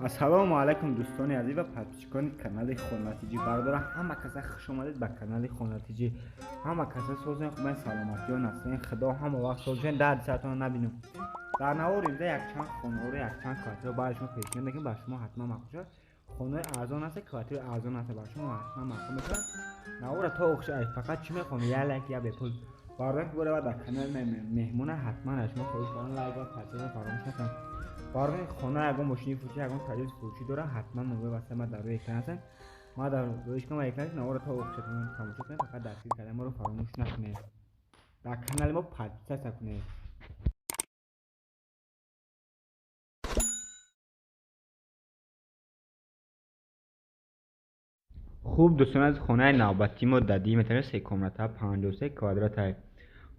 Ассалому алайкум, дӯстони азиз ва подписчикони канали Хонатиҷӣ. Бародарон, ҳама каса хуш омадед ба канали Хонатиҷӣ. Ҳама каса созен, хубен, саломатиён ҳастен. Худо ҳама вақт созен, дарди саратонро набинем. Дар навори имрӯза якчанд хонаҳоро, якчанд квартираро барои шумо пешниҳод мекунем, ба шумо ҳатман маъқул шавад. Хонаи арзон ҳаст, квартираи арзон ҳаст, ба шумо ҳатман маъқул мешавад. Навора то охир фақат чӣ мехоҳам? Як лайк, як бепул. Бародарон, ки бора дар канали меҳмона, ҳатман аз шумо хоҳиш дорам лайк ва подписка фаромӯш накунед. Бародарон, хона ягон мошини фурӯшӣ, ягон таҷҳиз фурӯшӣ дорад, ҳатман номери ватсап ма дар рӯи экран ҳастанд. Ма дар рӯи экран навора то охир тамошо кунед, фақат дастгир кардан моро фаромӯш накунед. Дар канали мо подписаться кунед. Хуб, дӯстон, аз хонаи навбатии мо дар дими этажа се комната, 53 квадрат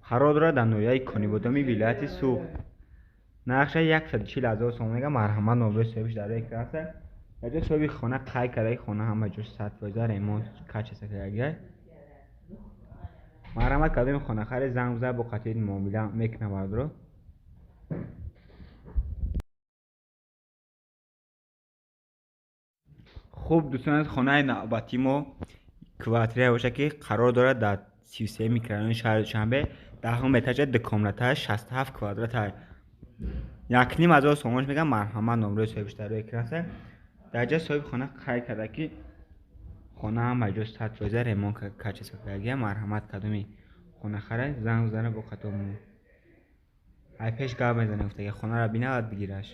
қарор дорад дар ноҳияи Конибодоми вилояти Суғд. Нархша 140 ҳазор сомон мегӯяд. Марҳамат, номери соҳибаш дар рӯи экран аст. Дар ҷои соҳиби хона қайд карда, хона ҳама ҷош 100% ремонт качество кардагиай. Марҳамат, кадоми хонахарид занг бизанад, бо қатъият муомила мекунад бародаро. Хуб, дӯстон, аз хонаи навбатии мо квартирае бошад, ки қарор дорад дар 33 микрорайони шаҳри Душанбе, даҳум этажа, ду комната, 67 квадрат, 1,5 ҳазор сомонаш мегӯям. Марҳамат, номрои соҳибаш дар рӯи экран аст. Дар ҷои соҳиби хона қайд карда, ки хона ҳама ҷо 100% ремонт качество кардагия. Марҳамат, кадоми хонахарад занг бизанад, бо қатор ай пеш гап мезанем, гуфтага хонаро бинавад, бигираш.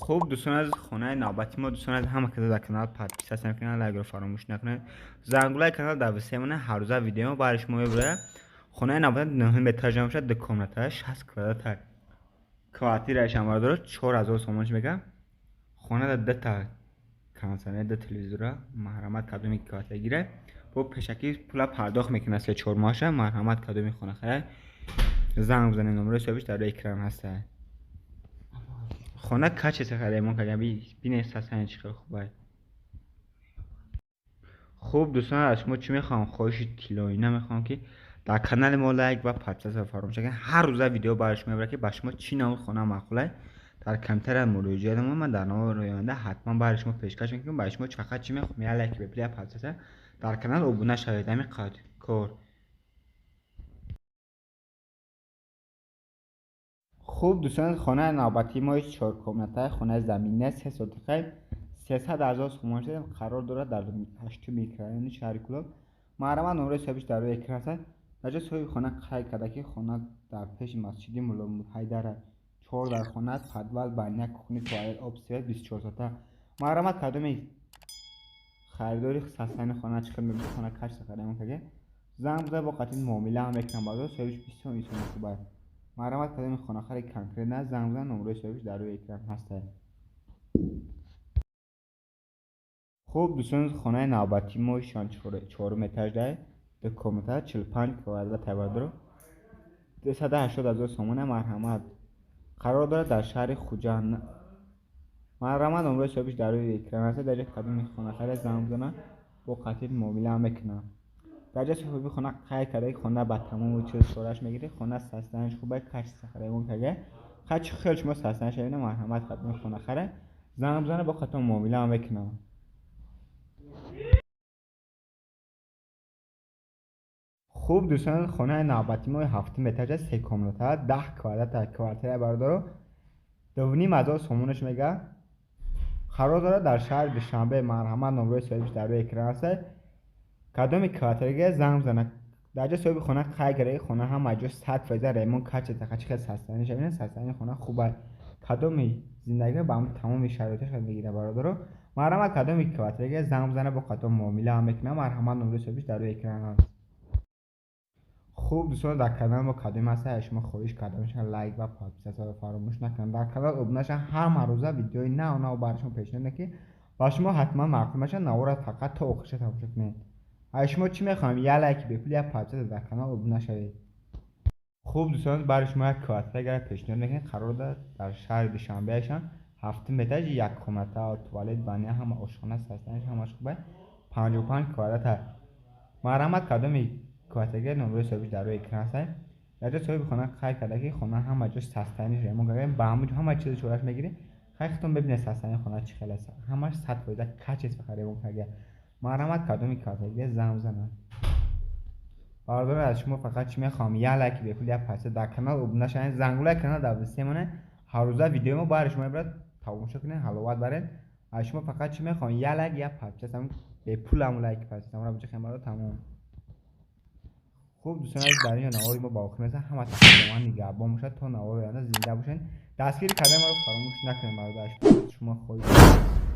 Хуб, дӯстон, аз хонаи навбати мо, дӯстон, аз ҳама каса дар канал подписаться накунед, лайкро фаромӯш накунед, зангулаи канал дар висемона, ҳаррӯза видео барои шумо мебурад. Хонаи навбати нӯҳум этажа мебошад, ду комната, 60 квадрат. Квартираашам, бародаро, 4000 сомонаш мегӯям. Хона дар дута кондитсионер, ду телевизора. Марҳамат, кадоми квартира гирад, бо пешакӣ пула пардохт мекунад 3-4 моҳаша. Марҳамат, кадоми хонахарад занг бизанед, номерои соҳибаш дар рӯи экран ҳастад. Хона качество ремонт кардем, бинед, сасани чӣ хел хуб. Хуб, дӯстон, аз шумо чӣ мехоҳам? Хоҳиши тиллоина мехоҳам, ки дар канали мо лайк ва подписаться фаромӯш накунед. Ҳар рӯза видео барои шумо мебарад, ки ба шумо чӣ навъи хона маъқул аст, дар комментария муроҷиат намоед. Ман дар навори оянда ҳатман барои шумо пешкаш мекунам. Барои шумо фақат чӣ мехоҳам? Як лайк бепул, як подписаться, дар канал обуна шавед. Ҳамин қадр кор. Хуб, дӯстон, хонаи навбатии мо чоркомнатаи, хонаи заминӣ, се сотиқаи, 300 ҳазор сомон шуда, қарор дорад дар ҳаштум микрорайони шаҳри Кӯлоб. Марҳамат, номерои соҳибаш дар рӯи экран аст. Дар ҷои соҳиби хона қайд карда, ки хона дар пеши масҷиди Мулло Ҳайдар, чор дар хона, подвал, баня, кухня, туалет, об, свет 24 соата. Марҳамат, кадоми харидори састани хона чӣ хел мебинед, хона качество ремонт карда, занг бизанед, бо қатъият муомила ҳам мекунам. Бародаро, соҳибаш бисёр инсони хуб аст. Марҳамат, кадоми хонахари конкретно занг бизанад, номерои соҳибаш дар рӯи экран ҳастад. Хуб, дӯстон, хонаи навбатии мо шон чорум этажда, ду комната, 45 квадрат, бародаро, 280 ҳазор сомона. Марҳамат, қарор дорад дар шаҳри Хуҷанд. Марҳамат, номерои соҳибаш дар рӯи экран аст. Дар ҷои кадоми хонахаре занг бизанад, бо қатъият муомила ҳам мекунам. Дар ҷои соҳиби хона қайд карда, ки хона ба тамоми чиз чораш мегиред, хона састанаш хуб аст, качество ремонт карда. Хай, чӣ хел шумо састанаш бинед. Марҳамат, кадоми хонахаре занг бизанад, бо қатъият муомила ҳам мекунам. Хуб, дӯстон, хонаи навбатии мо ҳафтум этажа, се комната, 10 квадрат квартира, бародаро, 2,5 ҳазор сомонаш мегӯяд. Қарор дорад дар шаҳри Душанбе. Марҳамат, номерои соҳибаш дар рӯи экран аст. Кадоми квартираге занг бизанад. Дар ҷои соҳиби хона қайд карда, ки хона ҳама ҷо 100% ремонт качество, чӣ хел састанаша бинед, састани хона хуб аст. Кадоми зиндагӣ ба тамоми шароиташ мегирад, бародаро. Марҳамат, кадоми квартираге занг бизанад, бо қатор муомила ҳам мекунам. Марҳамат, номерои соҳибаш дар рӯи экран аст. Хуб, дӯстон, дар канали мо кадоме ҳастад, аз шумо хоҳиш карда мешавад лайк ва подписаться фаромӯш накунед, дар канал обуна шавед. Ҳама рӯза видеои нав нав барои шумо пешниҳод мекунем, ки ба шумо ҳатман маъқул мешавад. Навора фақат то охирша тамошо кунед. Аз шумо чӣ мехоҳам? Як лайки бепул, як подписаться, дар канал обуна шавед. Хуб, дӯстон, барои шумо як квартира агар пешниҳод мекунем, қарор дорад дар шаҳри Душанбеашон, ҳафтум этаж, як комната, туалет, баня, ҳама ошхона, састанаш ҳамаш хуб аст, 55 квадрат. Марҳамат, кадоми квартираге, номерои соҳибаш дар рӯи экран аст. Дар ҷо соҳиби хона қайд карда, ки хона ҳама ҷош состояние ремонт карда, ба ҳамон ҷо ҳама чизи чораш мегирӣ. Хай, худтон бибинед, состояние хона чӣ хел аст. Ҳамаш 100% качество ремонт карда. Марҳамат, кардоми квартира занг бизанад. Бародарон, аз шумо фақат чӣ мехоҳам? Як лайки бепул, як подписка дар канал, обуна шавед, зангулаи канал дар бисемонед. Ҳаррӯза видеои мо баҳри шумо мебарад, тамошо кунед, ҳаловат баред. Аз шумо фақат чӣ мехоҳам? Як лайк, як подписка, бепул ҳамун лайки подписка ро биҷахем, бародар, тамом. Хуб, дӯстони азиз, дар ин ҷо навори мо ба охир мерасад. Ҳаматон Худованд нигаҳбон бошад. То навори оянда зинда бошед. Дастгирӣ кардани маро фаромӯш накунед, бародар. Шумо хоҳиш.